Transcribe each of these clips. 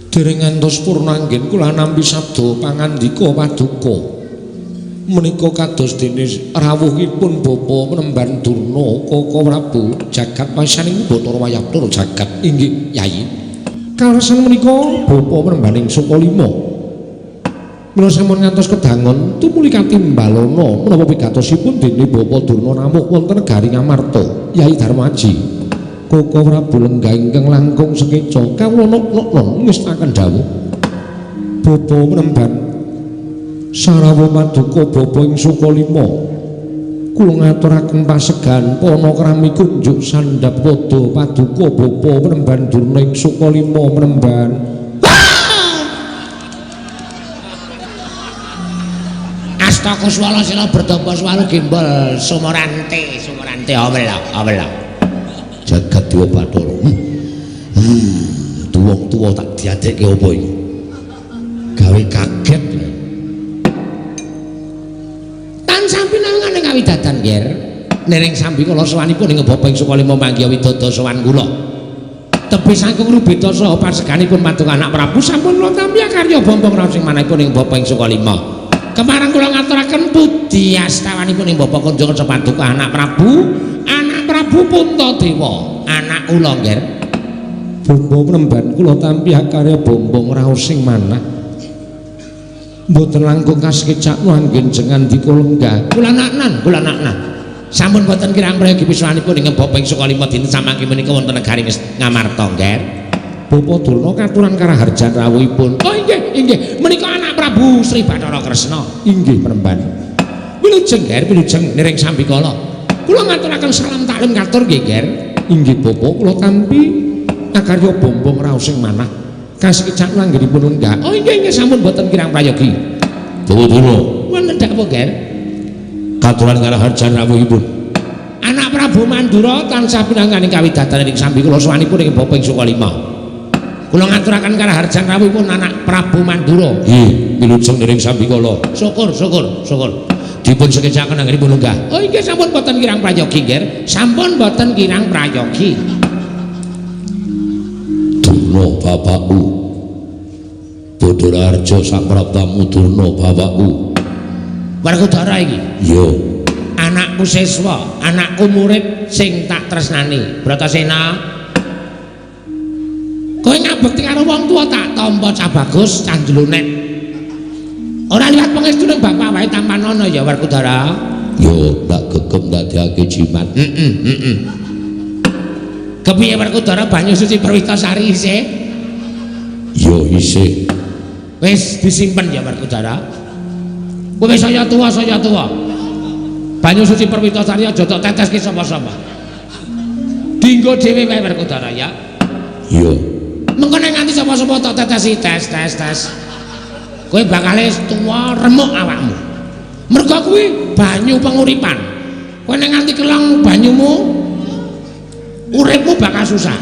Dereng ngantos purna anggen kula nampi sabda pangandika paduka. Menika kados dene rawuhipun Bapa Penemban Durna Kaka Prabu jagat wasaning Bathara Wayabdara jagat inggih Yayi. Kaleresan menika Bapa Penembaning Sukalima. Mila sampun ngantos kedangon tumuli katimbalana menapa pigatosipun dene Bapa Durna rawuh wonten negari Ngamarta. Yayi Darmaji. Kaka Prabu lenggah ingkang langkung sekeca kawula nok-noknon ngestaken dawuh. Bapa Penemban sarawuh paduka bapa ing Sukalima. Kula ngaturaken pasegan panakrami kunjuk sandhap pada paduka bapa Penemban Durna ing Sukalima Penemban. Astaka swala sila berdampa swalu gembol sumorante sumorante awela awela. Jagat Dewa Bathara. Wong tuwa tak diadekke apa iki? Gawe kaget. Tansah pinangan ing kawidadan, Ger. Nering sambi kala sowanipun ing Bapa ing Sukalima manggiha widodo sowan kula. Tebih saking rubeda saha paseganipun paduka anak Prabu sampun kula tampi karya bombong raos ing manahipun ing Bapa ing Sukalima. Kemarang kula ngaturaken puji astawanipun ing Bapa Kunjungan paduka anak Prabu, anak Prabu Puntadewa, anak kula, Ger. Bapa Penemban kula tampi karya bombong raos sing manah. Mboten langkung kasekecakno anggen jengandika lenggah. Kula naknan, kula naknan. Sampun boten kirang prayogi piswanipun ing Bapa ing Sukalima dinten samangke menika wonten negari Ngamarta, Ger. Bapa Durna katuran karaharjan rawuhipun. Oh inggih, inggih. Menika anak Prabu Sri Bathara Kresna. Inggih Penemban. Wilujeng, Ger, wilujeng niring sambikala. Kula ngaturaken salam taklim katur nggih, Ger. Inggih Bapa, kula tampi akarya bombong raos sing manah. Kasekecakno anggenipun lenggah. Oh inggih, inggih sampun boten kirang prayogi. Bapa Durna. Wonten dawuh, Ger. Katuran karaharjan rawuhipun. Anak Prabu Mandura tansah pinangan ing kawidatan ing sambikala sowanipun ing Bapa ing Sukalima. Kula ngaturaken karaharjan rawuhipun anak Prabu Mandura. Nggih, wilujeng niring sambikala. Syukur, syukur, syukur. Dipun sekecaken anggenipun lenggah. Oh inggih sampun boten kirang prayogi, Ger. Sampun boten kirang prayogi. Durna bapakku. Bathara Harja sapraptamu Durna bapakku. Werkudara iki. Iya. Anakku siswa, anakku murid sing tak tresnani. Bratasena. Kowe ngabekti karo wong tuwa tak tampa cah bagus, cah njlunet. Ora liwat pangestune bapak wae tampanana ya Werkudara. Yo, tak gegem dadekake jimat. Heeh, heeh. Kepiye Werkudara banyu suci Perwitasari isih? Yo isih. Wis disimpen ya Werkudara. Kowe wis saya tuwa, saya tuwa. Banyu suci Perwitasari aja tok teteske sapa-sapa. Dinggo dhewe wae Werkudara ya. Iya. Mengko nek nganti sapa-sapa tok tetesi tes tes tes. Kowe bakale tuwa remuk awakmu. Mergo kuwi banyu penguripan. Kowe nek nganti kelong banyumu uripmu bakal susah.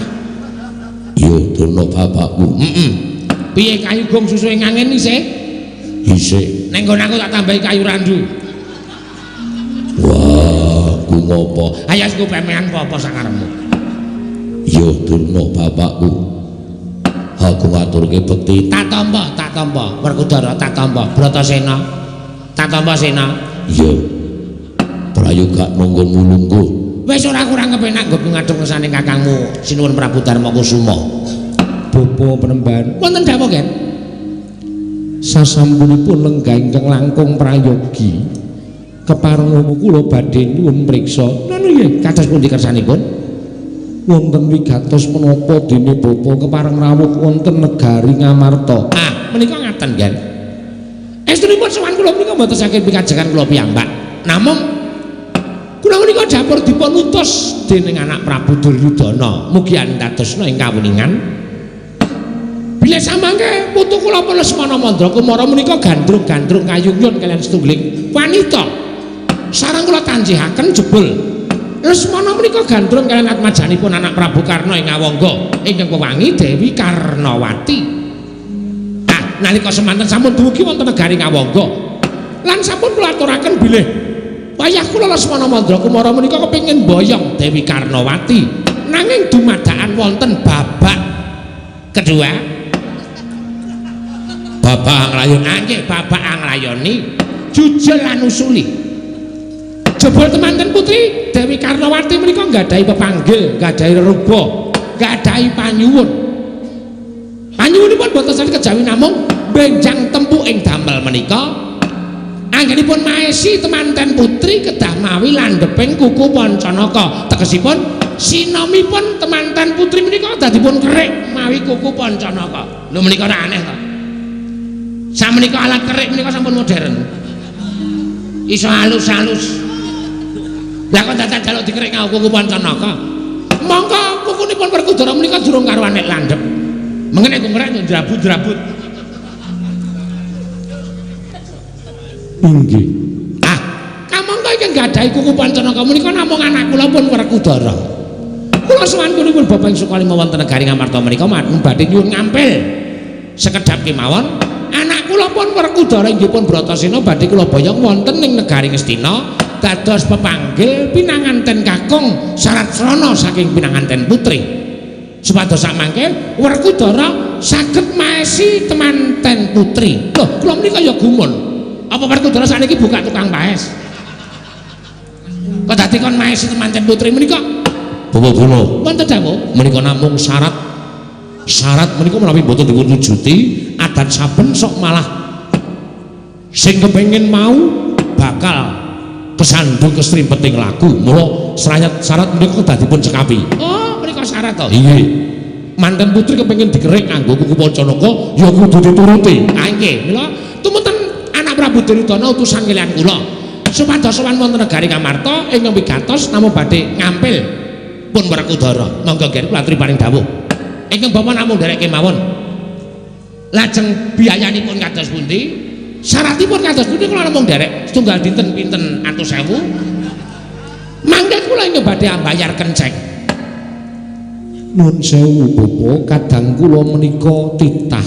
Iya, Durna bapakku. Heeh. Piye kayu gong susuhe ngangin isih? Isih. Ning nggon aku tak tambahi kayu randu. Wah, ku ngopo? Ayo aku pemean apa sakarepmu. Iya, Durna bapakku. Aku ngaturke bekti. Tak tampa, tak tampa. Werkudara tak tampa. Bratasena. Tak tampa Sena. Iya. Prayoga nunggu lungguh. Wis ora kurang kepenak nggo ngadhep ngersane kakangmu Sinuwun Prabu Darma Kusuma. Bapa Penemban. Wonten dawuh, Ger? Sasampunipun lenggah ingkang langkung prayogi kepareng kula badhe nyuwun priksa. Lha nggih, kados pundi kersanipun? Wonten wigatos menapa dene bapa kepareng rawuh wonten negari Ngamarta. Ah, menika ngaten, Ger. Estunipun sowan kula menika mboten saking pikajengan kula piyambak. Namung kula menika dapur dipun utus dening anak Prabu Duryudana. Mugi andadosna ing kawuningan. Bilih samangke putu kula Lesmana Mandra Kumara menika gandrung-gandrung kayungyun kaliyan setunggiling wanita. Sareng kula tanjihaken jebul Lesmana menika gandrung kaliyan atmajanipun anak Prabu Karna ing Awangga ingkang wewangi Dewi Karnawati. Ah, nalika semanten sampun dumugi wonten negari Ngawangga. Lan sampun kula aturaken bilih wayah kula Lesmana Mandra Kumara menika kepengin boyong Dewi Karnawati. Nanging dumadakan wonten babak kedua. Babak anglayon. Ah nggih, babak anglayoni jujul lan usuli. Jebul temanten putri Dewi Karnawati menika nggadahi pepanggil, nggadahi reruba, nggadahi panyuwun. Panyuwunipun boten saged kejawi namung benjang tempu ing damel menika. Anggenipun maesi temanten putri kedah mawi landheping kuku Pancanaka. Tegesipun sinomipun temanten putri menika dadipun kerik mawi kuku Pancanaka. Lho menika ora aneh to. Samenika alat kerik menika sampun modern. Iso halus-halus. Lah kok dadak jaluk dikerik nganggo kuku Pancanaka. Mongko kukunipun Werkudara menika durung karuan nek landhep. Mengene ku ngerek ndrabut-drabut. Inggih. Ah, kamangka ingkang gadahi kuku Pancanaka menika namung anak kula pun Werkudara. Kula sowan kunipun Bapak ing Sukalima wonten negari Ngamarta menika badhe nyuwun ngampil sekedhap kemawon. Anak kula pun Werkudara inggih pun Bratasena badhe kula boyong wonten ing negari Ngastina dados pepanggil pinanganten kakung syarat srana saking pinanganten putri. Supados samangke Werkudara saged maesi temanten putri. Lho, kula menika ya gumun. Apa Werkudara sakniki buka tukang paes? Kok dadi kon maesi temanten putri menika? Bapak kula, wonten dawuh menika namung syarat. Syarat menika menawi mboten dipun wujuti, adat saben sok malah sing kepengin mau bakal kesandung kesrimpeting laku. Mula syarat menika kedah dipun cekapi. Oh, menika syarat to? Inggih. Manten putri kepengin dikerik nganggo kuku Pancanaka ya kudu dituruti. Ah nggih, mila tumuten anak Prabu Duryudana utusan kaliyan kula supados sowan wonten negari Ngamarta ing wigatos namung badhe ngampil pun Werkudara. Monggo nggih kula aturi paring dawuh. Ingkang bapa namung nderek kemawon. Lajeng biayanipun kados pundi? Syaratipun kados pundi kula namung nderek setunggal dinten pinten atus ewu. Mangke kula ingkang badhe ambayar kenceng. Nuwun sewu Bapak, kadang kula menika titah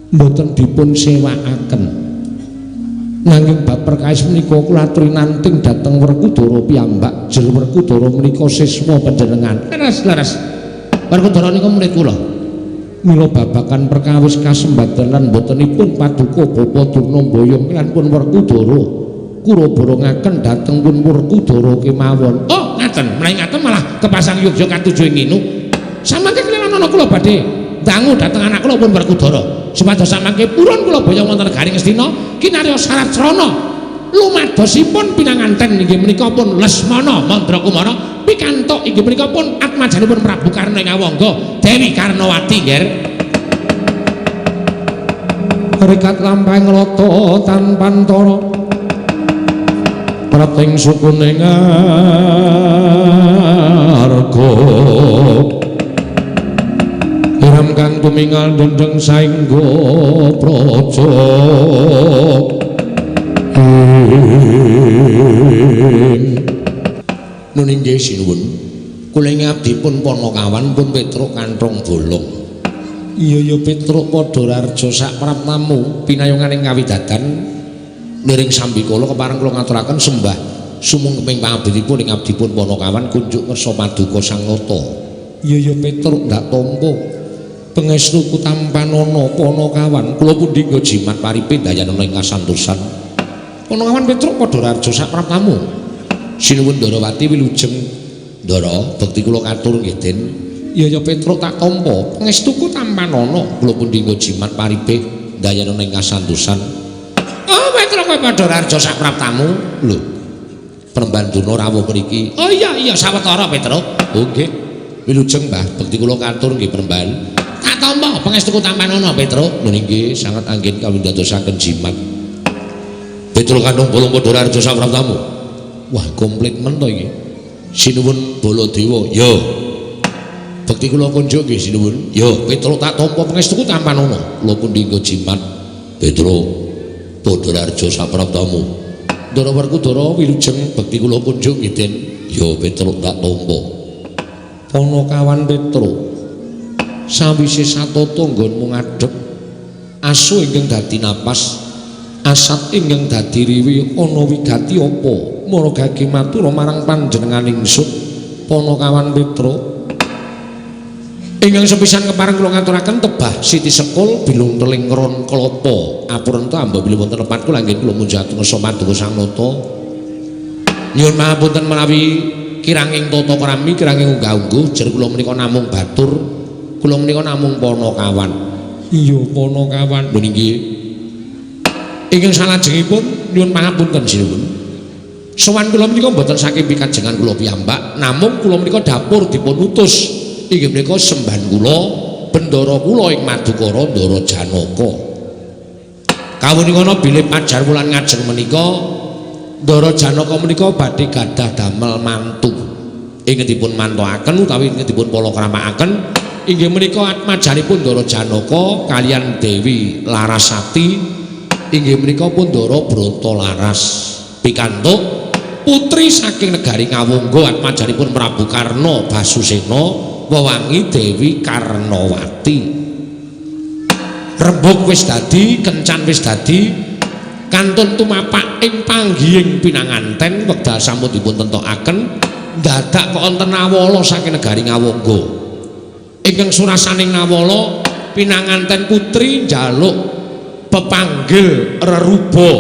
mboten dipun sewakaken. Nanging bab perkawis menika kula aturi nanting dhateng Werkudara piyambak. Jer Werkudara menika siswa panjenengan. Leres, leres. Werkudara niku murid kula. Mila babagan perkawis kasembadan lan mbotenipun paduka Bapak Durna mboyong lan pun Werkudara kula borongaken dhateng pun Werkudara kemawon. Oh, ngaten. Menawi ngaten malah kepasang yogya katuju ing nginu. Samangke kelilan ana kula badhe dangu dhateng anak kula pun Werkudara. Supados samangke purun kula boyong wonten negari Ngastina kinarya syarat srana lumadosipun pinanganten inggih menika pun Lesmana Mandrakumara pikantuk inggih menika pun atmajanipun Prabu Karna ing Awangga Dewi Karnawati nggih. Rikat lampahing lata tanpantara prating sukune ngarga iram kang tumingal dendeng saengga praja. Nun inggih sinuwun, kula ing abdi pun Panakawan pun Petruk Kanthong Bolong. Iya ya Petruk padha raja sak praptamu pinayungan ing kawidadan niring sambikala kepareng kula ngaturaken sembah sumungkeping pangabdipun ing abdi pun Panakawan kunjuk ngersa paduka Sang Nata. Iya ya Petruk ndak tampa pangestuku tampanana Panakawan kula pundi nggo jimat paripe dayanana ing kasantosan. Panakawan Petruk padha raja sak praptamu. Sinuwun Ndarawati wilujeng Ndara bekti kula katur nggih Den. Iya ya Petruk tak tampa pangestuku tampanana kula pundi nggo jimat paripe dayanana ing kasantosan. Oh Petruk kowe padha raja sak praptamu. Lho Premban Durna rawuh mriki. Oh iya iya sawetara Petruk. Oh nggih. Wilujeng Mbah bekti kula katur nggih Premban. Tak tampa pangestuku tampanana Petruk. Lho nggih sanget anggen kawindadosaken jimat. Petruk Kanthong Bolong padha raja sak praptamu. Wah komplit men to iki. Sinuwun Baladewa. Yo. Bekti kula kunjuk nggih sinuwun. Yo Petruk tak tampa pangestuku tampanana. Kula pundi nggo jimat Petruk padha raja sak praptamu. Ndara Werkudara wilujeng bekti kula kunjuk nggih Den. Yo Petruk tak tampa. Panakawan Petruk sawise satata nggonmu ngadhep asu ingkang dadi napas asat ingkang dadi riwi ana wigati apa maragage matur marang panjenengan ingsun Panakawan Petruk. Ingkang sepisan kepareng kula ngaturaken tebah Siti Sekul bilung teling ron klapa. Apurenta amba bilih wonten lepat kula nggih kula munjat ngesa paduka Sang Nata. Nyuwun pangapunten menawi kiranging tata krami, kiranging unggah-ungguh, jer kula menika namung batur, kula menika namung panakawan. Iya, panakawan. Lho nggih. Ingkang salajengipun nyuwun pangapunten sinuwun. Sowan kula menika mboten saking pikajengan kula piyambak, namung kula menika dapur dipun utus inggih menika semban kula, bendara kula ing Madukara Ndara Janaka. Kawuningan bilih pajar wulan ngajeng menika Ndara Janaka menika badhe gadah damel mantu. Ingkang dipun mantokaken utawi ingkang dipun palakramakaken inggih menika atmajanipun Ndara Janaka kaliyan Dewi Larasati inggih menika pun Ndara Brata Laras. Pikantuk putri saking negari Ngawangga atmajanipun Prabu Karna Basusena wewangi Dewi Karnawati. Rembug wis dadi, kencan wis dadi, kantun tumapak ing panggihing pinanganten wekdal sampun dipun tentokaken dadak kok wonten nawala saking negari Ngawangga. Ingkang surasaning nawala pinanganten putri njaluk pepanggil reruba.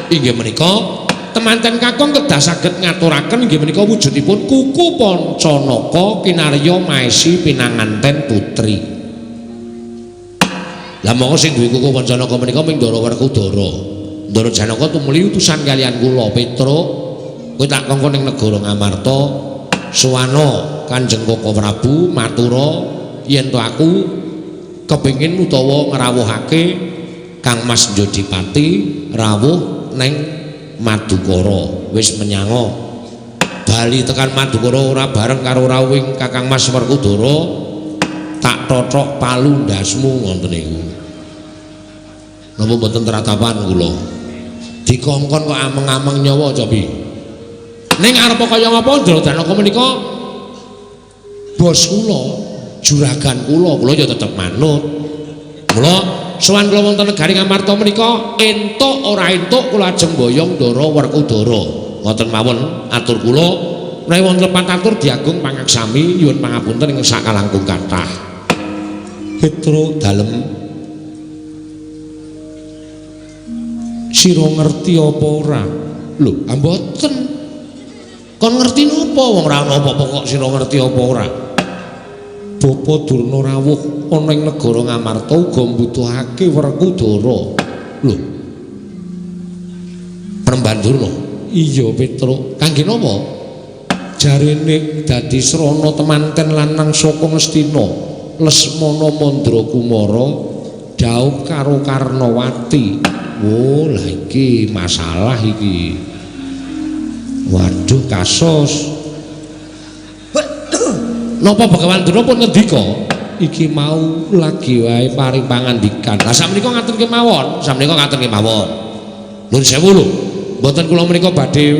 Inggih menika temanten kakung kedah saged ngaturaken inggih menika wujudipun kuku Pancanaka kinarya maesi pinanganten putri. Lah monggo sing duwe kuku Pancanaka menika ming Ndara Werkudara. Ndara Janaka tumuli utusan kaliyan kula Petruk, kowe tak kongkon ning negara Ngamarta, suwana Kanjeng Koko Prabu matura yen to aku kepengin utawa ngrawuhake Kang Mas Jodipati rawuh neng Madukara. Wis menyanga bali tekan Madukara ora bareng karo rawuhing Kakang Mas Werkudara, tak tothok palu ndasmu ngoten niku. Napa mboten teratapan kula? Dikongkon kok ameng-ameng nyawa cobi. Ning arep kaya ngapa Ndara Janaka menika bos kula, juragan kula, kula ya tetep manut. Mula sowan kula wonten negari Ngamarta menika entuk ora entuk kula ajeng boyong Ndara Werkudara. Ngoten mawon atur kula. Menawi wonten lepat atur diagung pangaksami nyuwun pangapunten ing sakalangkung kathah. Petruk dalem sira ngerti apa ora? Lho, mboten. Kon ngerti napa wong ora ana apa-apa kok sira ngerti apa ora? Bapa Durna rawuh ana ing negara Ngamarta uga mbutuhake Werkudara. Lho. Premban Durna. Iya, Petruk. Kangge napa? Jarene dadi srana temanten lanang saka Ngastina, Lesmana Mandra Kumara dhaup karo Karnawati. Oh, lah iki masalah iki. Waduh, kasus. Napa Begawan Durna pun ngendika? Iki mau lagi wae paring pangandikan. Lah sakmenika ngaten kemawon, sakmenika ngaten kemawon. Nuwun sewu lho. Mboten kula menika badhe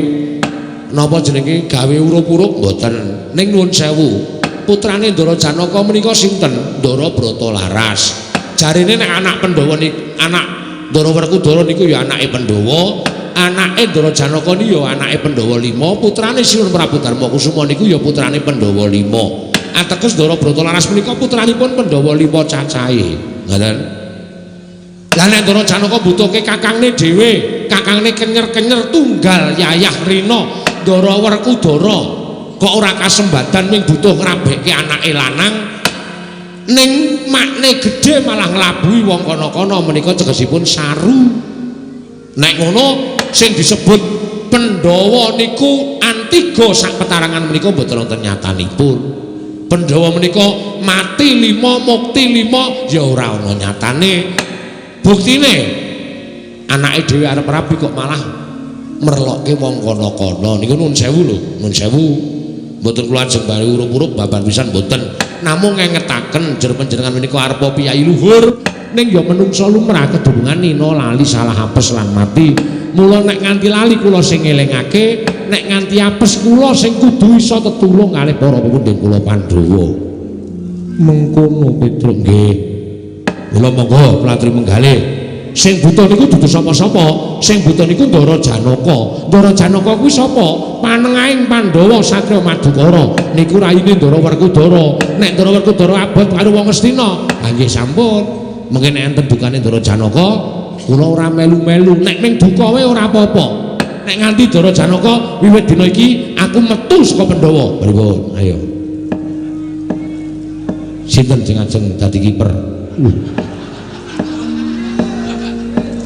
napa jenenge gawe urup-urup mboten. Ning nuwun sewu. Putrane Ndara Janaka menika sinten? Ndara Brata Laras. Jarene nek anak Pandhawa niku anak Ndara Werkudara niku ya anake Pandhawa, anake Ndara Janaka niku ya anake Pandhawa 5, putrane Sinuwun Prabu Darma Kusuma niku ya putrane Pandhawa 5. Ateges Ndara Brata Laras menika putranipun Pandhawa 5 cacahe. Ngoten. Lah nek Ndara Janaka butuhke kakangne dhewe, kakangne kenyer-kenyer tunggal yayah rina Ndara Werkudara kok ora kasembadan ming butuh ngrabekke anake lanang, ning makne gedhe malah nglabuhi wong kono-kono menika tegesipun saru. Nek ngono sing disebut Pandhawa niku antiga sak petarangan menika mboten wonten nyatanipun. Pandhawa menika mati 5 mukti 5 ya ora ana nyatane. Buktine anake dhewe arep rabi kok malah merlokke wong kono-kono. Niku nuwun sewu lho, nuwun sewu. Mboten kula ajeng bari urup-urup babar pisan mboten. Namung ngengetaken jer panjenengan menika arepa piyai luhur ning ya menungsa lumrah kedunungan nina lali salah apes lan mati. Mula nek nganti lali kula sing ngelingake, nek nganti apes kula sing kudu iso tetulung kalih para pepundhen kula Pandhawa. Mengkono Petruk nggih. Mula monggo platri menggalih. Sing buta niku dudu sapa-sapa, sing buta niku Ndara Janaka. Ndara Janaka kuwi sapa? Panengahing Pandhawa Satriya Madukara. Niku raine Ndara Werkudara. Nek Ndara Werkudara abot karo wong Ngastina, ha nggih sampun. Mengke nek enten dukane Ndara Janaka, kula ora melu-melu. Nek ming duka wae ora apa-apa. Nek nganti Ndara Janaka wiwit dina iki aku metu saka Pandhawa. Pripun? Ayo. Sinten sing ajeng dadi kiper?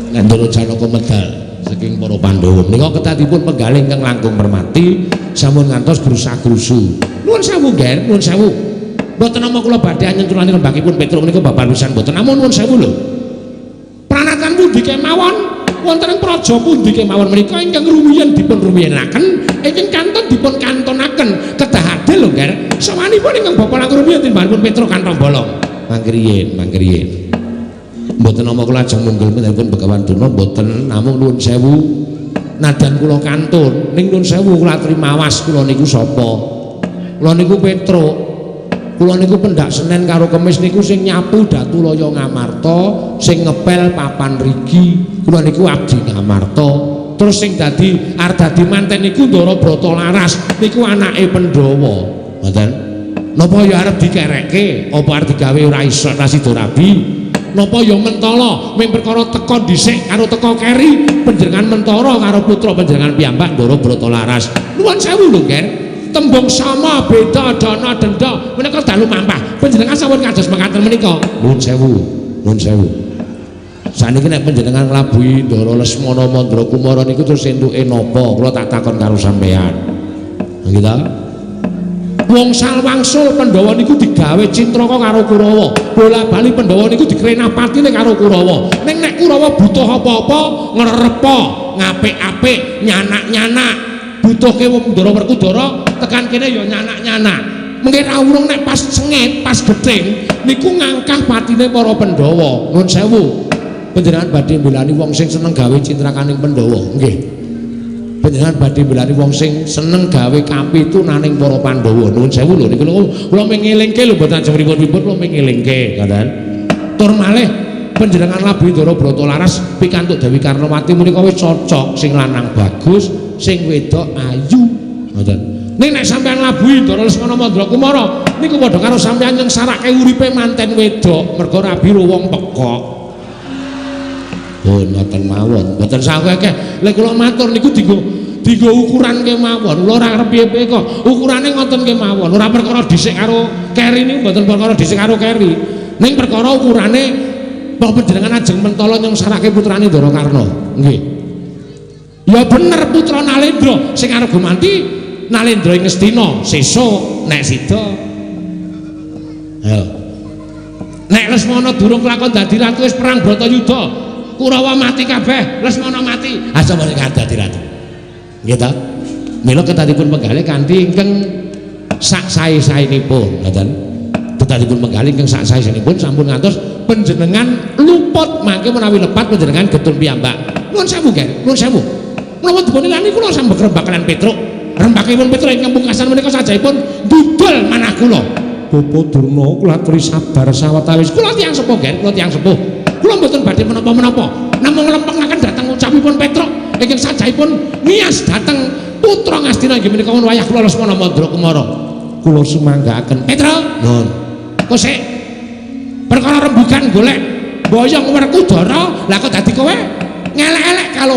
Nek Ndara Janaka medal saking para Pandhawa menika ketatipun penggalih ingkang langkung mermati sampun ngantos grusa-grusu. Nuwun sewu, Nger, nuwun sewu. Mboten nampa kula badhe anyenculani rembagipun Petruk menika babar pisan mboten. Namun nuwun sewu lho. Pranatan pundi kemawon wonten ing praja pundi kemawon menika ingkang rumiyin dipun rumiyinaken, ingkang kantun dipun kantonaken kedah adil lho, Nger. Sawanipun ingkang bapa langkung rumiyin timbanipun Petruk kantong bolong. Mangkriyin, mangkriyin. Mboten nama kula ajeng munggel menipun Begawan Durna mboten, namung nuwun sewu nadyan kula kantun ning nuwun sewu kula aturi mawas kula niku sapa? Kula niku Petruk. Kula niku pendak Senin karo Kemis niku sing nyapu Datu Laya Ngamarta, sing ngepel papan rigi. Kula niku abdi Ngamarta. Terus sing dadi arep dadi manten niku Ndara Brata Laras, niku anake Pandhawa. Ngoten. Napa ya arep dikerekke? Apa arep digawe ora iso ra sida rabi? Napa ya mentala ming perkara teka dhisik karo teka keri panjenengan mentara karo putra panjenengan piyambak Ndara Brata Laras. Nuwun sewu lho, Nger. Tembung sama beda dana denda menika dalu mampah. Panjenengan sampun kados mekaten menika. Nuwun sewu, nuwun sewu. Saniki nek panjenengan nglabuhi Ndara Lesmana Mandra Kumara niku terus entuke napa? Kula tak takon karo sampean. Nggih ta? Wong salwangsul Pandhawa niku digawe citraka karo Kurawa. Bola-bali Pandhawa niku dikrenapatine karo Kurawa. Ning nek Kurawa butuh apa-apa, ngrerepa, ngapik-apik, nyanak-nyanak. Butuhke wong Ndara Werkudara tekan kene ya nyanak-nyanak. Mengke ra urung nek pas sengit, pas gething niku ngangkah patine para Pandhawa. Nuwun sewu. Panjenengan badhe mbelani wong sing seneng gawe citrakaning Pandhawa. Nggih. Panjenengan badhe mbelani wong sing seneng gawe kapitunaning para Pandhawa. Nuwun sewu lho niku kula mengelingke lho mboten ajeng pripun-pripun kula mengelingke ngoten. Tur malih panjenengan labuhi Ndara Brata Laras pikantuk Dewi Karnawati menika wis cocok, sing lanang bagus, sing wedok ayu. Ngoten. Ning nek sampeyan labuhi Ndara Lesmana Mandra Kumara niku padha karo sampeyan nyengsarake uripe manten wedok mergo rabi wong pekok. Oh ngoten mawon. Mboten saweke. Lek kula matur niku dienggo ukuran kemawon. Kula ora arep piye-piye kok. Ukurane ngoten kemawon. Ora perkara dhisik karo keri niku mboten perkara dhisik karo keri. Ning perkara ukurane apa panjenengan ajeng mentala nyengsarake putrane Ndara Karna. Nggih. Ya bener putra Nalendra sing arep gumanti Nalendra ing Ngastina sesuk nek sida. Ayo. Nek Lesmana durung kelakon dadi ratu wis perang Bratayuda. Kurawa mati kabeh, Lesmana mati. Ha sapa sing arep dadi ratu? Nggih ta? Mila ketatipun penggalih kanthi ingkang sak sae-saenipun, ngoten. Ketatipun penggalih ingkang sak sae-saenipun sampun ngantos panjenengan luput mangke menawi lepat panjenengan getun piyambak. Nuwun sewu, Ger, nuwun sewu. Menapa dipun lani kula sambeg rembak kalian Petruk. Rembakipun Petruk ingkang pungkasan menika sajahipun ndudul manah kula. Bapak Durna kula aturi sabar sawetawis. Kula tiyang sepuh, Ger, kula tiyang sepuh. Kula mboten badhe menapa-menapa. Namung nglempengaken dhateng ucapipun Petruk ingkang sajahipun nias dhateng putra Ngastina inggih menika wayah kula Lesmana Mandra Kumara. Kula sumanggaaken. Petruk, nuwun. Kok sik perkara rembugan golek boyong Werkudara, lah kok dadi kowe ngelek-elek kalau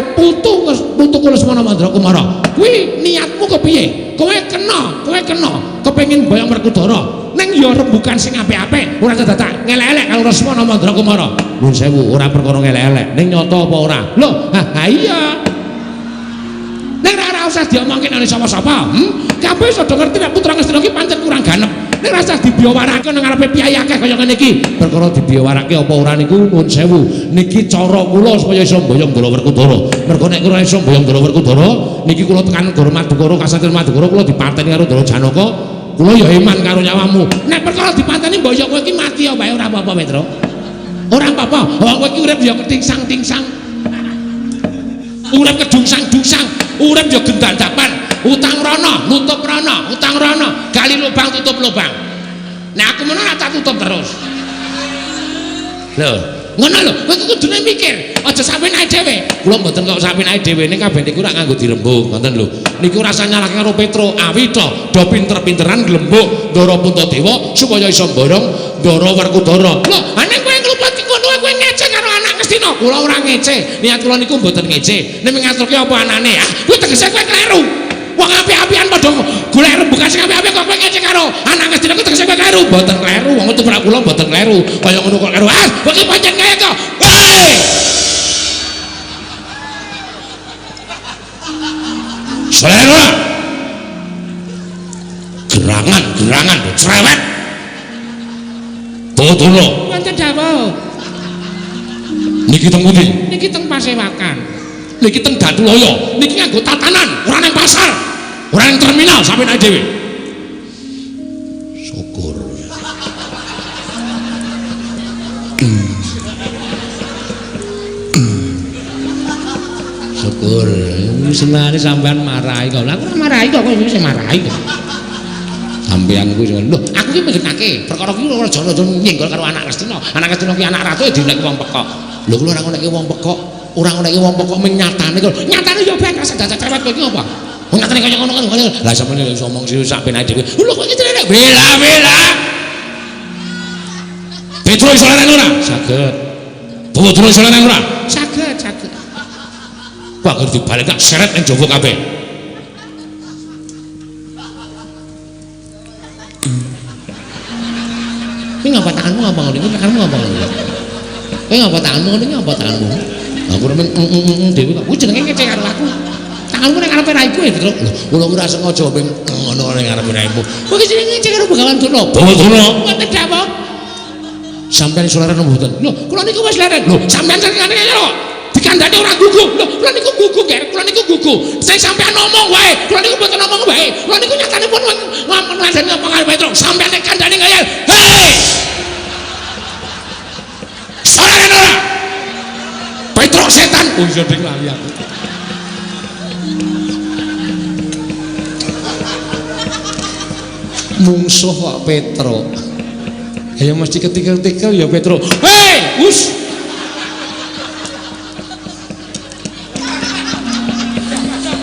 putuku Lesmana Mandra Kumara. Kuwi niatmu kepiye? Kowe kena kepengin boyong Werkudara. Ning ya rembugan sing apik-apik, ora dadak ngelek-elek karo Lesmana Mandra Kumara. Nuwun sewu, ora perkara ngelek-elek, ning nyata apa ora? Lho, ha iya. Ning ora usah diomongke nang sapa-sapa, Kabeh iso do ngerti nek putra Ngastina iki pancen kurang ganep. Ning ora usah dibiyawarake nang ngarepe piyai akeh kaya ngene iki. Perkara dibiyawarake apa ora niku nuwun sewu. Niki cara kula supaya iso mboyong Ndara Werkudara. Mergo nek kula iso mboyong Ndara Werkudara, niki kula tekan negara Madukara, kasatriyan Madukara kula dipateni karo Ndara Janaka. Kula ya eman karo nyawamu. Nek perkara dipateni mboyong kowe iki mati ya wae ora apa-apa, Petro. Ora apa-apa. Wong kowe iki urip ya ketingsang-tingsang. Urip kedungsang-dungsang, urip ya gendandapan. Utang rono, nutup rono, utang rono, gali lubang tutup lubang. Nek aku menawa tak tutup terus. Lho, Ngono lho, kowe kudune mikir, aja sampeyan dhewe. Kula mboten kok sampeyan dhewe ning kabeh niku ora nganggo dirembug, ngoten lho. Niku rasa nyalahke karo Petro, awita do pinter-pinteran glembuk Ndara Puntadewa supaya iso mborong Ndara Werkudara. Lho, ane kowe ngluput ngono kowe ngece karo anak Ngastina. Kula ora ngece. Niat kula niku mboten ngece. Nek ngaturke apa anane? Ah, kuwi tegese kowe kleru. Wong apik-apikan padha golek rembugan sing apik-apik kok kowe ngece karo anak Ngastina kuwi tegese kowe kleru. Mboten kleru, wong tumrap kula mboten kleru. Kaya ngono kok kleru. Ah, kowe iki pancen kaya kok. Hei! Selera. Gerangan-gerangan cerewet. Bawa. Wonten dawuh. Niki teng pundi? Niki teng Pasewakan. Niki teng Datulaya. Niki nganggo tatanan, ora nang pasar, ora nang terminal sampeyan dhewe. Syukur. Syukur. Senengane sampean marahi kok. Lah aku ora marahi kok, kowe sing marahi kok. Sampeyan kuwi lho, aku ki mikirake perkara ki ora aja nyenggol karo anak Ngastina. Anak Ngastina ki anak ratu dinekke wong pekok. Lho kula ora ngonekke wong pekok, ora ngonekke wong pekok ming nyatane kok. Nyatane yo ben rasa dadak cerewet kowe iki apa? Wong nyatane kaya ngono ngono. Lah sampeyan iso omong sing sak penake dhewe. Lho kowe iki cerewet. Bela bela. Petro iso leren ora? Saged. Bawa durung iso leren ora? Saged, saged. Wah, kudu dibalik tak seret ning jaba kabeh. Kowe ngapa tanganmu ngapa ngono? Tanganmu ngapa ngono? Kowe ngapa tanganmu ngono? Ngapa tanganmu? Aku remen dhewe kok. Kuwi jenenge ngece karo aku. Tanganmu ning ngarepe raiku ya, Petro. Lho, kula ora sengaja ping ngono ning ngarepe raimu. Kowe iki jenenge ngece karo Begawan Durna. Bawa Durna. Wonten dawuh. Sampeyan iso leren mboten? Lho, kula niku wis leren. Lho, sampeyan sing kok dikandani ora gugu. Lho, kula niku gugu, Ger. Kula niku gugu. Sing sampeyan ngomong wae, kula niku mboten ngomong wae. Kula niku nyatane pun ngomong ngandani apa karo Petro. Sampeyan nek kandhane ngayal. Hei! Sorene ora? Petro setan. Oh iya ding lali aku. Mungsuh kok Petro. Ya mesti ketikel-tikel ya Petro. Hei, us.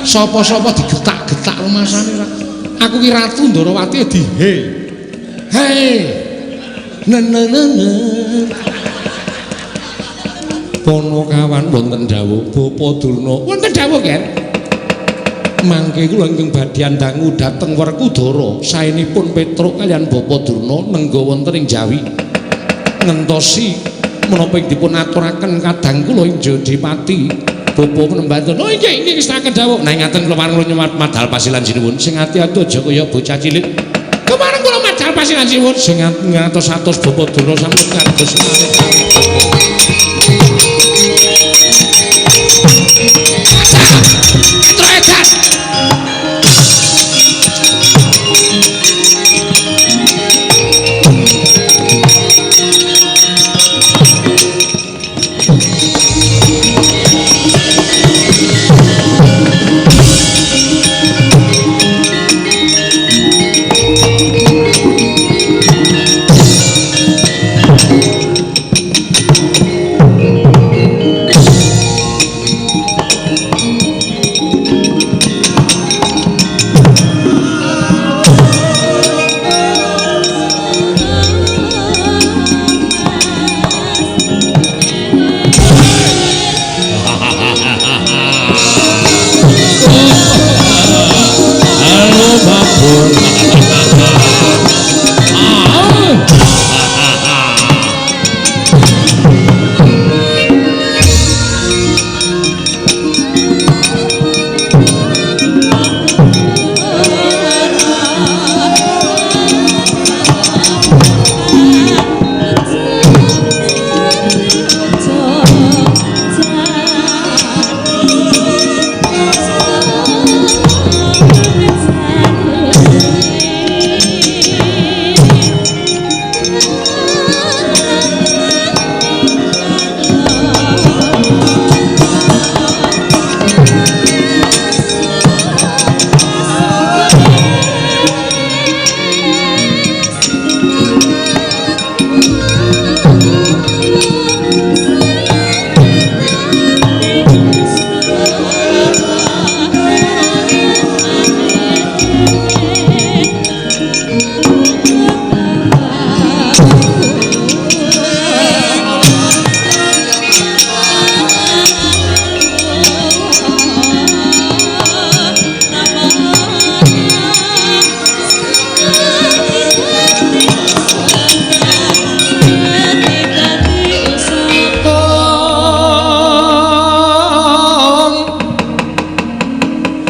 Sapa-sapa digetak-getak rumasane ora. Aku ki Ratu Ndarawati di he. Hei. Nenenene. Ponokawan wonten dawuh Bapa Durna. Wonten dawuh, Ger. Mangke kula ingkang badhe dangu dhateng Werkudara, saenipun Petruk kaliyan Bapa Durna nengga wonten ing Jawi. Ngentosi menapa ing dipun aturaken kadang kula ing Jodipati. Bapa Penemban. Oh inggih inggih ngestaken dawuh. Nah ngaten kula pareng nyuwun madal pasilan sinuwun. Sing ati-ati aja kaya bocah cilik. Kepareng kula madal pasilan sinuwun. Sing ngatos-atos Bapa Durna sampun kados malih. Petro edan.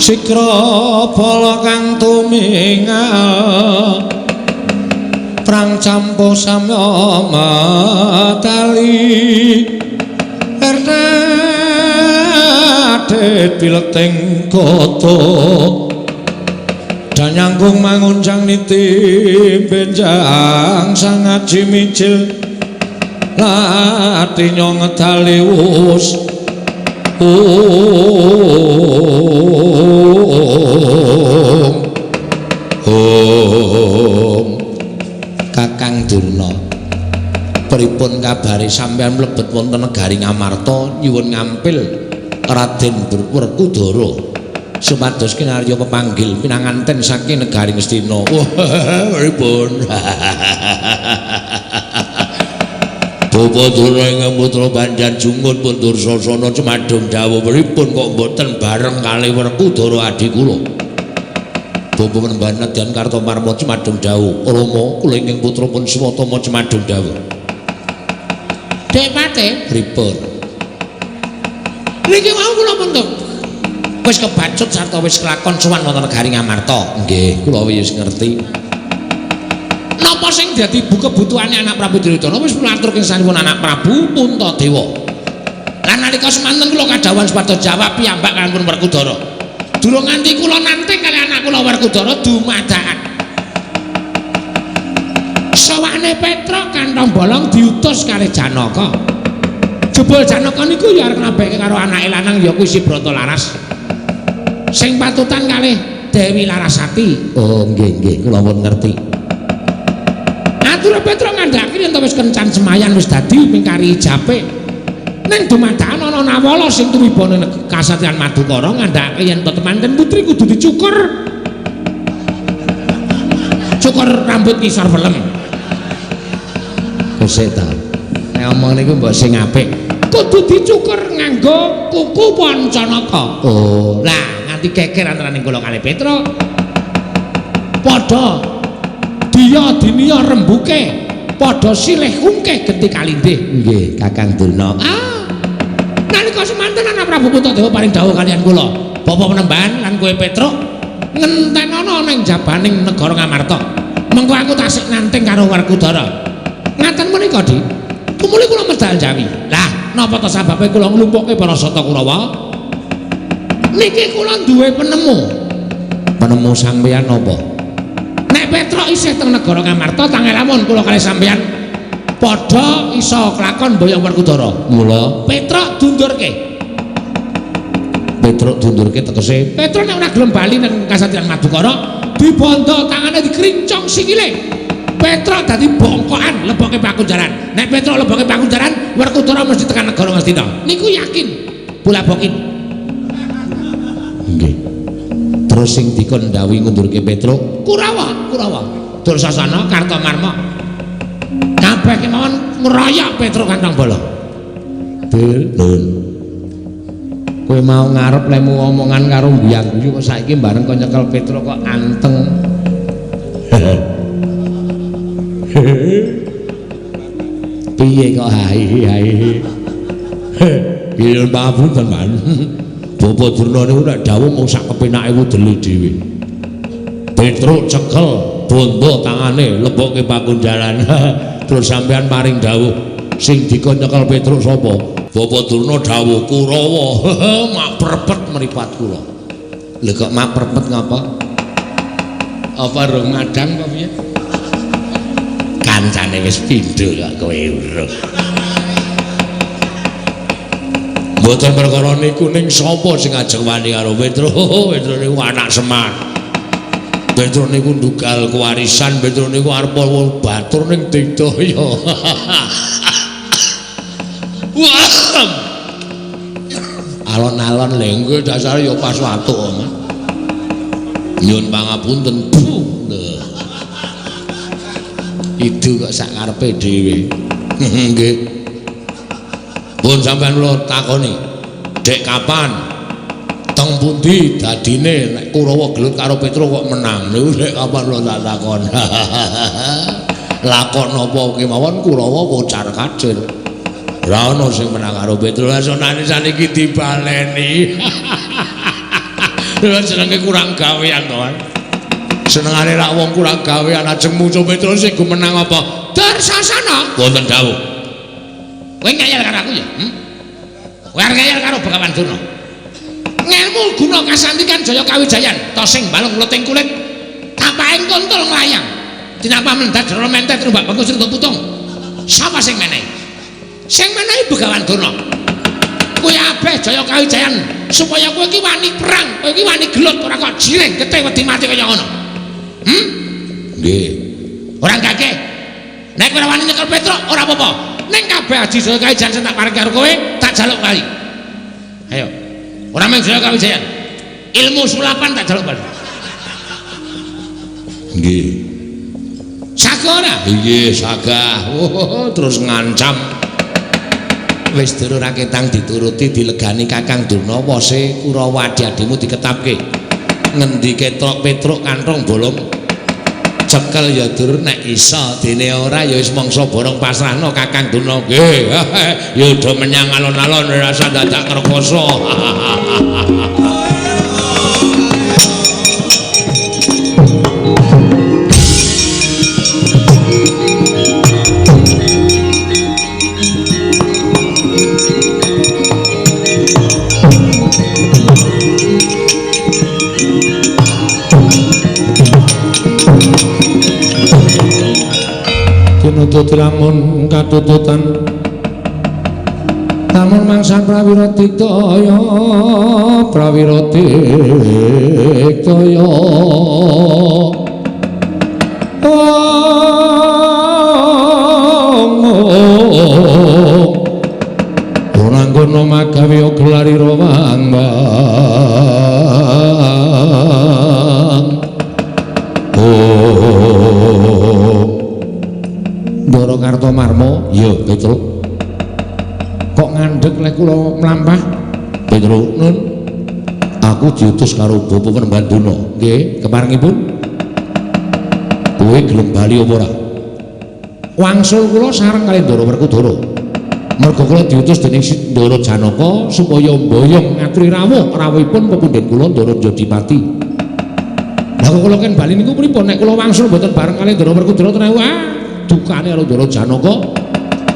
Sikra bala kang tumingal prang campo samya matali erdadit bileting kota danyangkung mangunjang niti benjang sangaji mijil lati nyong ngedali wus. Om Om Kakang Durna, pripun kabare sampeyan mlebet wonten negari Ngamarta nyuwun ngampil Raden Werkudara supados kinarya pepanggil pinanganten saking negari Ngastina. Wah, pripun? Bapak Durna ingkang putra Banjar Jungut pun Dursasana cumadung dawuh pripun kok mboten bareng kalih Werkudara adhi kula. Bapak Penemban Nadyan Kartomarma cumadung dawuh, Rama kula ingkang putra pun Swatama cumadung dawuh. Dek Pate pripun? Niki wau kula pun wis kebacut sarta wis kelakon sowan wonten negari Ngamarta. Nggih, kula wis ngerti. Napa sing dadi kebutuhane anak Prabu Duryudana wis kula aturke sanipun anak Prabu Puntadewa. Lan nalika semanten kula kadhawuhan supados jawab piyambak kalampun Werkudara. Durung nganti kula nanting kali anak kula Werkudara dumadakan. Sawane Petruk kantong bolong diutus kalih Janaka. Jebul Janaka niku ya arep ngrabeke karo anake lanang ya kuwi Si Brata Laras. Sing patutan kalih Dewi Larasati. Oh nggih nggih kula pun ngerti. Atur Petruk ngandhake yen wis kencan semayan wis dadi mingkari ijape. Ning dumadakan ana Nawala sing tumiba ning kasatriyan Madukara ngandhake yen temanten putri kudu dicukur. Cukur rambut ngisor welem. Wis ta. Nek omong niku mbok sing apik. Kudu dicukur nganggo kuku Pancanaka. Oh, lah nganti geger antaraning kula kalih Petruk. Padha diya diniya rembuke padha silih kungkeh genti kalindih. Nggih, Kakang Durna. Ah. Nalika semanten anak Prabu Puntadewa paring dawuh kaliyan kula, Bapak Penemban lan kowe Petruk ngentenana ning jabaning negara Ngamarta. Mengko aku tasik nanting karo Werkudara. Ngaten menika, Dik. Tumuli kula medal Jawi. Lah, napa ta sababe kula nglumpukke para Sata Kurawa? Niki kula duwe penemu. Penemu sampeyan napa? Nek Petruk isih teng negara Ngamarta tangel lamun kula kalih sampeyan padha iso klakon mboyong Werkudara. Mula Petruk dundurke. Petruk dundurke tegese Petruk nek ora gelem bali nang kasatriyan Madukara dibondo tangane dikrincong sikile. Petruk dadi bongkokan leboke pakunjaran. Nek Petruk leboke pakunjaran, Werkudara mesti tekan negara Ngastina. Niku yakin. Bola bokin. Nggih. Terus sing dikon ndhawuhi ngundurke Petruk, Kurawa, Kurawa. Dursasana Kartomarma. Kabeh kemawon ngroyok Petruk kantong bala. Dul, Dul. Kowe mau ngarep lemu omongan karo mbiyang guyu kok saiki bareng kok nyekel Petruk kok anteng. Piye kok hai hai. Nyuwun pangapunten, Man. Bapak Durna niku nek dawuh mung sak kepenake wudele dhewe. Petruk cekel bondo tangane lebokke pakunjaran. Terus sampean paring dawuh sing dikon nyekel Petruk sapa? Bapak Durna dawuh Kurawa. Mak prepet mripat kula. Lha kok mak prepet ngapa? Apa rung madang apa piye? Kancane wis pindho kok kowe urung. Mboten perkara niku ning sapa sing ajeng wani karo Petruk? Petruk niku anak Semar. Petruk niku ndugal kewarisan, Petruk niku arep batur ning digdaya. Wah. Alon-alon lenggo dasare ya pas watuk, Mas. Nyuwun pangapunten. Idu kok sak karepe dhewe. Nggih. Pun sampean kula takoni, dek kapan teng pundi dadine nek Kurawa gelut karo Petruk kok menang? Niku dek kapan kula tak takon. Lakon napa kemawon Kurawa kocar kacir. Ora ana sing menang karo Petruk. Lah sonane saniki dibaleni. Lha jenenge kurang gawean to. Senengane rak wong kurang gawean ajeng muncul Petruk sing gumenang apa? Dursasana. Wonten dawuh. Kowe ngeyel karo aku ya? Kowe arep ngeyel karo Begawan Durna. Ngelmu guna kasantikan Jaya Kawijayan, tosing balung leting kulit, tapaking kontol nglayang. Tinapa mendat jero mentet rumbak bengkus rentuk putung. Sapa sing menehi? Sing menehi Begawan Durna. Kowe abeh Jaya Kawijayan supaya kowe iki wani perang, kowe iki wani gelut ora kok jiring getih wedi mati kaya ngono. Nggih. Ora gage. Nek kowe ora wani nyekel Petruk ora apa-apa. Ning kabeh aji Jaya Kawijayan sing tak paring karo kowe tak jaluk kali. Ayo. Ora mung Jaya Kawijayan. Ilmu sulapan tak jaluk bali. Nggih. Sagah ora? Nggih, sagah. Oh, terus ngancam. Wis durung ra ketang dituruti dilegani Kakang Durna wose Kurawa adi-adimu diketapke. Ngendi ketok Petruk kanthong bolong. Cekel ya dur nek iso dene ora ya wis mangsa borong pasrahno Kakang Durna. Nggih, ya udah menyang alon-alon rasa dadak ngrekoso. Tinutut lamun katututan lamun mangsa prawira diktaya prawira diktaya ora nggono magawe gelarira wang Ndara Kartomarma, iya Petruk. Kok ngandhek lek kula mlampah? Petruk, nun. Aku diutus karo Bapak Penemban Durna. Nggih, keparengipun. Kowe gelem bali apa ora? Wangsul kula sareng kali Ndara Werkudara. Merga kula diutus dening Ndara Janaka supaya mboyong ngaturi rawuh rawuhipun pepundhen kula Ndara Jodipati. Lah kok kula ken bali niku pripun? Nek kula wangsul mboten bareng kali Ndara Werkudara tenan wah. Dukane karo Ndara Janaka,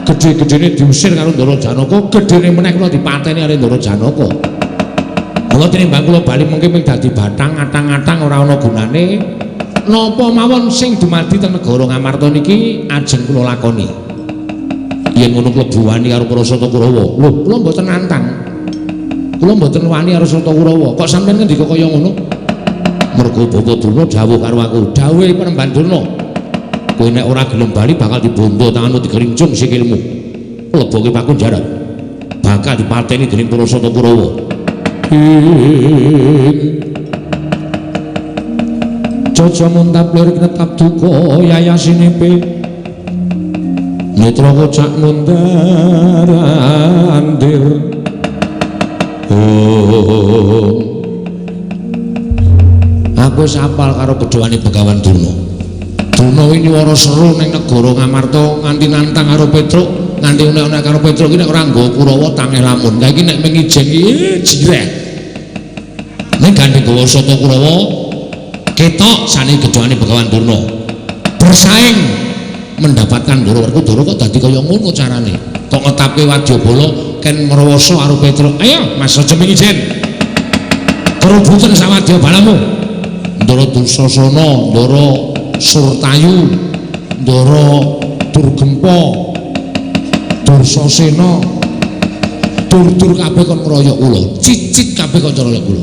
gedhe-gedhene diusir karo Ndara Janaka, gedhene meneh kula dipateni karo Ndara Janaka. Mula tinimbang kula bali mengke mung dadi bathang atang-atang ora ana gunane. Napa mawon sing dumadi teng negara Ngamarta niki ajeng kula lakoni. Yen ngono klebu wani karo para Sata Kurawa. Lho, kula mboten nantang. Kula mboten wani karo Sata Kurawa. Kok sampeyan ngendika kaya ngono? Mergo Bapak Durna dawuh karo aku, dawuhe Penemban Durna. Kowe nek ora gelem bali bakal dibondo tanganmu digerincung sikilmu. Leboke pakunjaran. Bakal dipateni dening para Sata Kurawa. Jaja muntap lirik netap duka yayasinipe. Mitra kocak mundar andir. Oh. Aku wis apal karo bedhoane Begawan Durna. Durna kuwi nyuwara seru ning negara Ngamarta nganti nantang karo Petruk, nganti unek-unek karo Petruk iki nek ora nggawa Kurawa tangeh lamun. Lah iki nek mung ijen iki jireh. Ning gandeng gawa Sata Kurawa ketok sane gedhoane Begawan Durna. Bersaing mendapatkan Ndara Werkudara kok dadi kaya ngono carane. Kok ngetapke wadyabala ken mrewasa karo Petruk. Ayo Mas aja mung ijen. Kerubutan sawadyabalamu. Ndara Dursasana, Ndara Surtayu, Ndara Durgempa, Dursasena, dur-dur kabeh kon ngroyok kula, cicit kabeh kon ngroyok kula.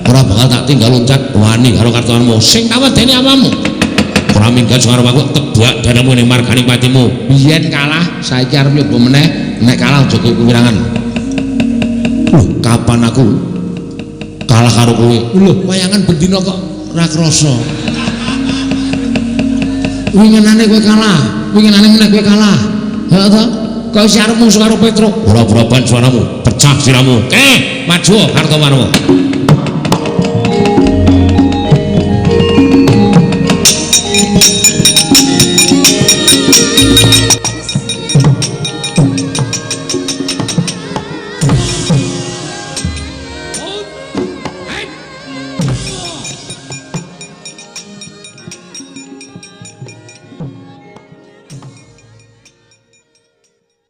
Ora bakal tak tinggal loncat wani karo kartowanmu. Sing tak wedeni apamu? Ora minggat karo aku tebak dadamu ning marganing patimu. Biyen kalah, saiki arep nyoba meneh, nek kalah aja kewirangan. Loh, kapan aku kalah karo kowe? Lho, wayangan bendina kok ora krasa. Winginane kowe kalah, winginane meneh kowe kalah. Heeh to? Kok isih arep mungsuh karo Petruk? Ora beraban suaramu, pecah siramu. Maju Kartomarma.